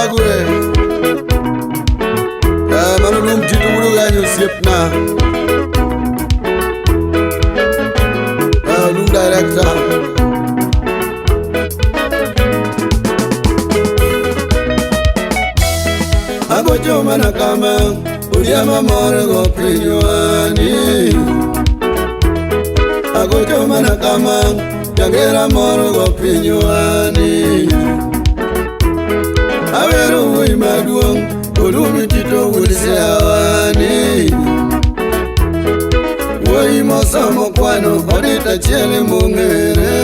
Kamwagwe. Mano lum Tito wuod Oganyo osiepna. Lum director. Agocho mana kama Odiama mor go pinywani. Agocho mana kama Jagera mor go pinywani. Awero wuoyi maduong' Olumi Tito wuod Siawani. Wuoyi mosomo kwano odit achiel mong'ere.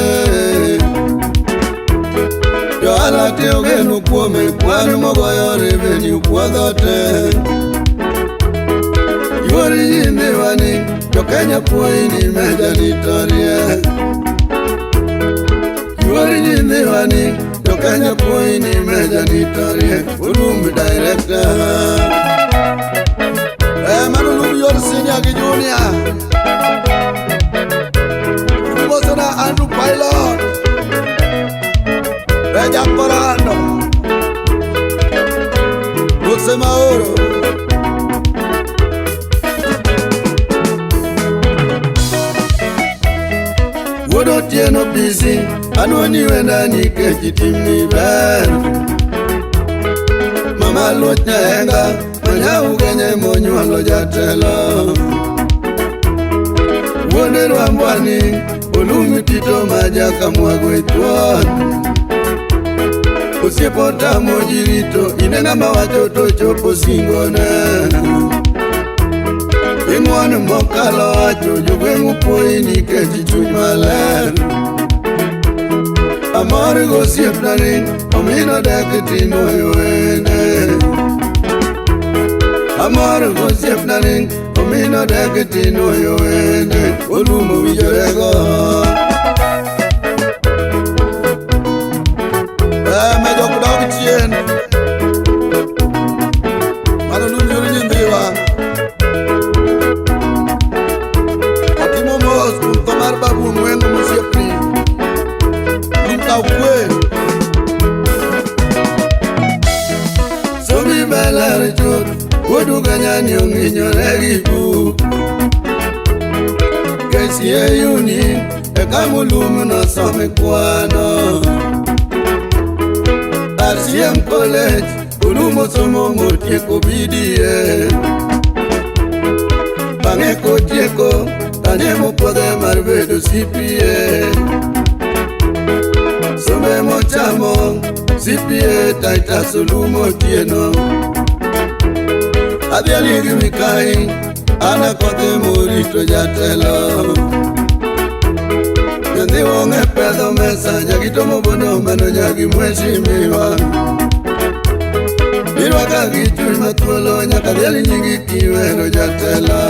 Johala te ogeno kuome kwan mogoyo revenue puodho te. Yuori nyithiwani jo Kenya puoyi ni meja ni to riek. Yuori nyithiwani jo Kenya puoyi ni meja ni to riek. Olum director. Mano lum yor senior gi junior. Mosona Andrew Pilot. Beja Korando. Dulce Maoro. Wuod Otieno busy, anuoni wenda nikech timni ber. Mama Luoch Nyaenga, manyau genye monyuolo jatelo. Wuode Rwambwani, Olumi Tito ma Jakamwagwe thuon. Osiep otamo ji rito, ine ng'ama wacho to chopo singone. Ing'uon mokalo wacho, jogweng' puoyi nikech chuny maler. Amor gosiepna ni, omino dek timo wende. Amor gosiepna ni, omino dek timo wende. Olumo winjorego. Medo ok dog chien. Mano lum yor nyithiwa. Atimo mos kuom tho mar babu Ong'weng'o mosiepni. Lum kaw kwe. Sombi beler chuth, wuod Ugenya ni ong'inyore gi buk. KCA uni e kama Olum nosome kwano. RCM College, Olum osomo motieko BDA. Bang'e kotieko, kanye mopuodhe mar bedo CPA. Sombe mochamo, CPA Titus Olum Otieno. Adhiali gi Mikai, an akothe morito jatelo. Nyathi wong'e pedho mesa, nyagito mobondo mano nyagi mheshimiwa. Irwaka gi chuny mathuolo, nyaka dhial nyingi kiwero jatelo.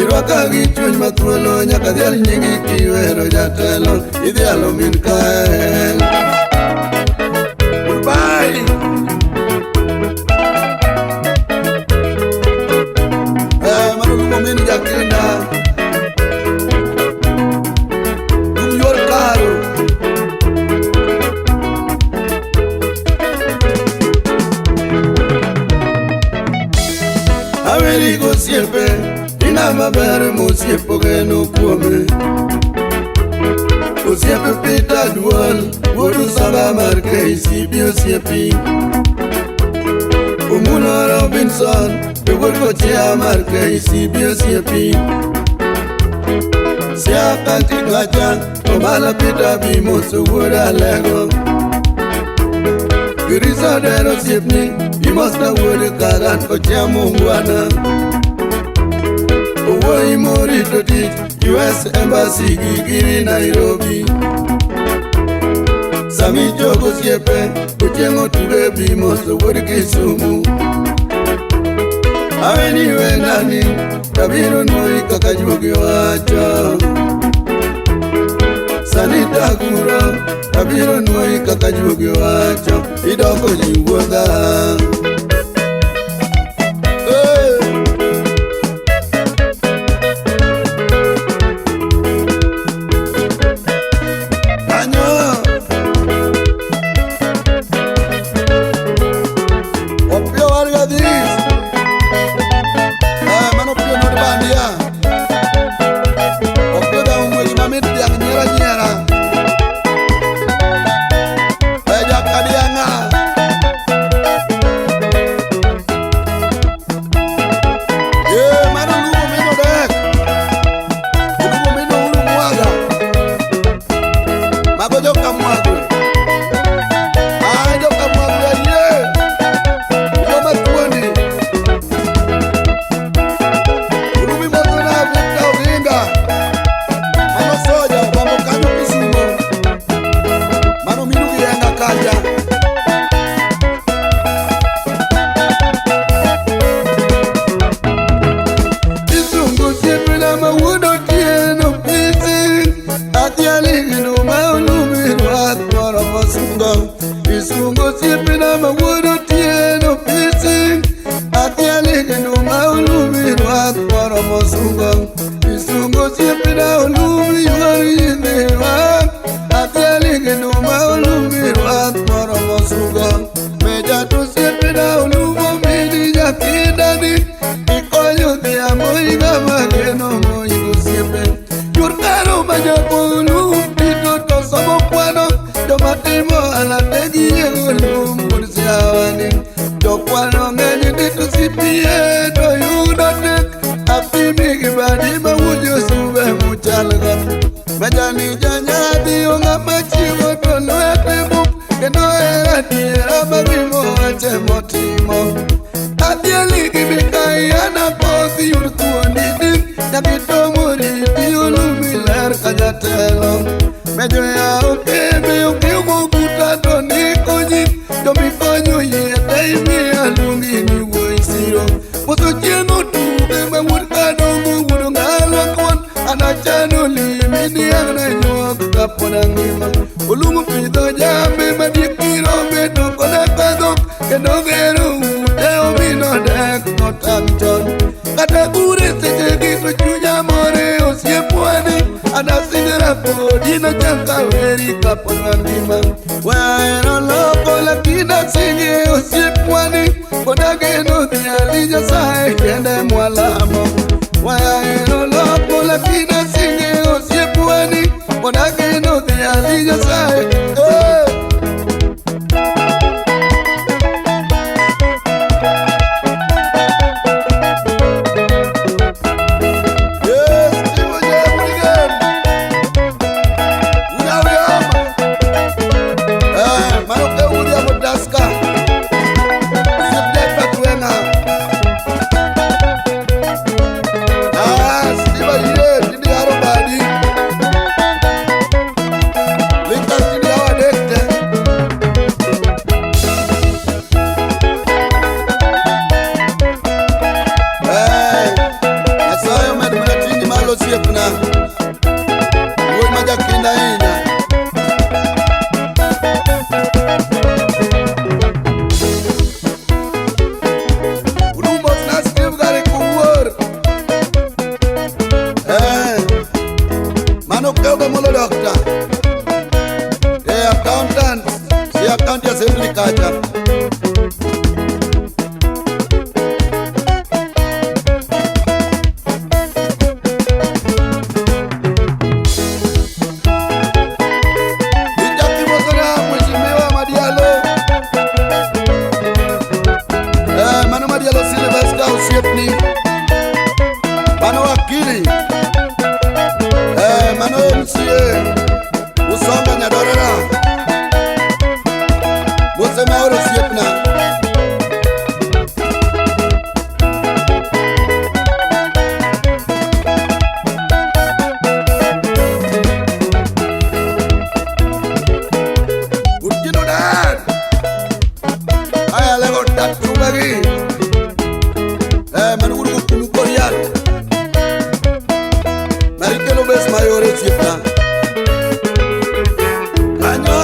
Irwaka gi chuny mathuolo, nyaka dhial nyingi kiwero jatelo. Idhialo min kael. Goodbye. Mano lumo min jakinda. Lum yor karo. Aweri gosiepe, ing'ama ber mosiepo geno kuome. Osiepe Peter Duol, wuod Usanga mar KCB osiepi. Omulo Robinson, be wuod Kochia mar KCB osiepi. Siaka Tikacha, Omala Peter Bimoso wuod Alego. Giriso Dero osiepni, Imosna wuod Kagan Kochia mungwana. Owuoyi morito tich, US Embassy gi giri Nairobi. Sami jogo osiepe, Ochieng' Otuge Bimoso wuod Kisumu. Aweni wendani, tabiro nuoyi kaka juogi wacho. Sani taguro, tabiro nuoyi kaka juogi wacho. Idoko ji wuodha. Hey! Kanyo! Nyakolu ito to somo kwano joma timo alate giyiego lum kod siawani jokwano ng'eny ndi to CPA to yudo tek apimi gi badi mawuojo sube muchalgo majani janyadhi ng'ama chiwo to lwete bup kendo hera adiera magimo wache motimo adhieli gi mikai ana koth yud thuondi din nyakitomo riti olumi ler ka jatelo mejo yawo kembe okiugo guta to ndiko ji jomikonyo yie te imiya luongi ni wuoyi siro moso chieng' otuge ma wuod kadongo wuod ng'ala kon anachano limi niang' na nyuok kapod angima olumo pidho jambe madiek girombe to koda ka dhok kendo gero ute omino dek kotang' chon kata gure sechegi to chunya more osiepwani anasingra kodi nachaka weri kapod wangima wahero loko lakini asinge osiepwani pod ageno dhiali Nyasaye kende mwalamo wahero loko lakini asinge osiepwani pod ageno dhiali Nyasaye eh. Yes, Timo Jemrigen. Unyawiyama. Mano ke William Odaska. Osiep Atwenga. Ah, Steve ayie, tindi haro badi. Lucas tindi hawo adek te. Nyasaye omed mana tingi malo osiepna. Wuoyi ma jakinda ahinya. Ulumos na Steve gari kuwuor. Mano keuga molo doctor. Accountant. Si account ya assembly kacha. Ijakimosona mheshimiwa Madialo. Mano Madialo Sylvester osiepni. Mano wakili. Mano MCA. Usonga Nyadorera. Mose maoro osiepna. Utino dad. Aya lego dat chubagi. Mano uru kunu korial. Marikelo bes mayore osiepna. Kanyo.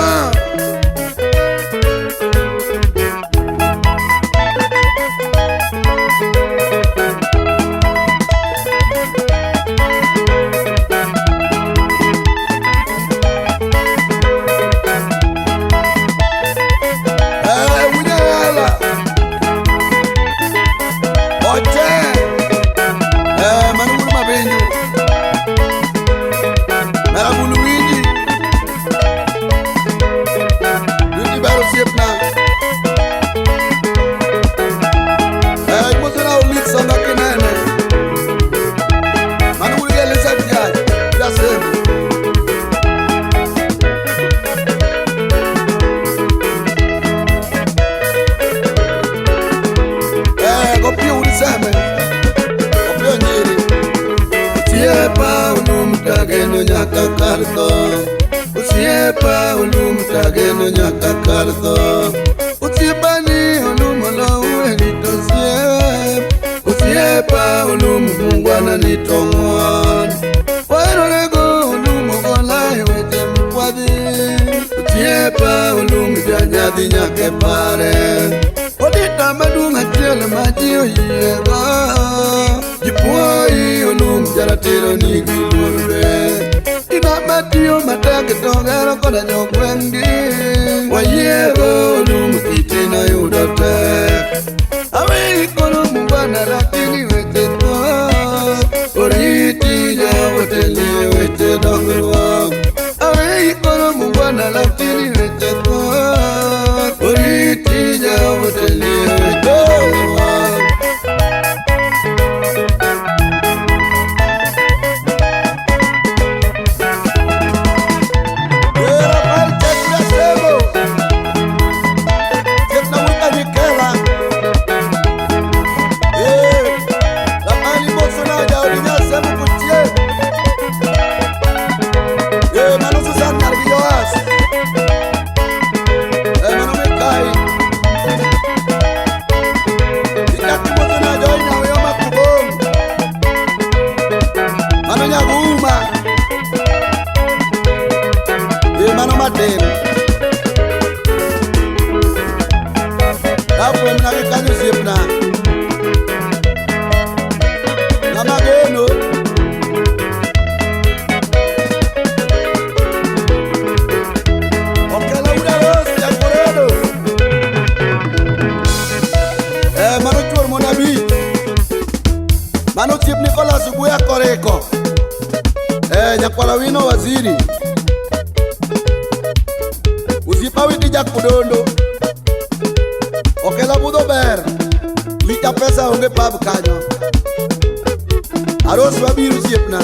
Unyala. Oche. Mano uru mabenyo. Marabulu winji. Winji ber osiepna. Imosona Olik Songa kinene. Mano uru gi Elizabeth Jaj. Jasem. Gopiyo uru seme. Gopiyo nyiri. Osiepa olum tageno nyaka kar tho. Osiepa olum tageno nyaka kar tho. Osiepa ni olum olowe ni to osiep. Osiepa olum mungwana ni to ng'won. Waherorego olum ogola e weche mkwadhi. Osiepa olum janyadhi nyaka e pare. Odita maduong' achiel ma ji oyiego. Jipuoyi olum jaratiro nigi luor be. Ina matiyo matek to gero koda jogweng'gi. Wayiego olum kite noyudo tek. Aweyi koro mungwana lakini weche thoth. Oriti jaotelie weche weche dongruok. Aweyi koro mungwana lakini weche thoth. Oriti Jehova otelni weche dongruok. Rafael Chekna Sebo. Chekna Wika Nyikela. Rafael Mosona Jaodi Nyasemo Kutie. Mano Susan Nyargi Joas. Mano Mikai. Ichaki Mosona Jaodi Nyaweyo Makubong. Mano Nyaguma. Mano matin. Afwemna gi kanyo osiepna. Ng'ama geno. Okelo Udaros Jakoredo. Mano chuor mon abich. Mano osiep Nicholas Obuya Koriko. Nyakwara Wino Waziri. Osiepa Witi Jakudondo. Okela budho ber. Licha pesa onge pub kanyo. Aros wabiro osiepna.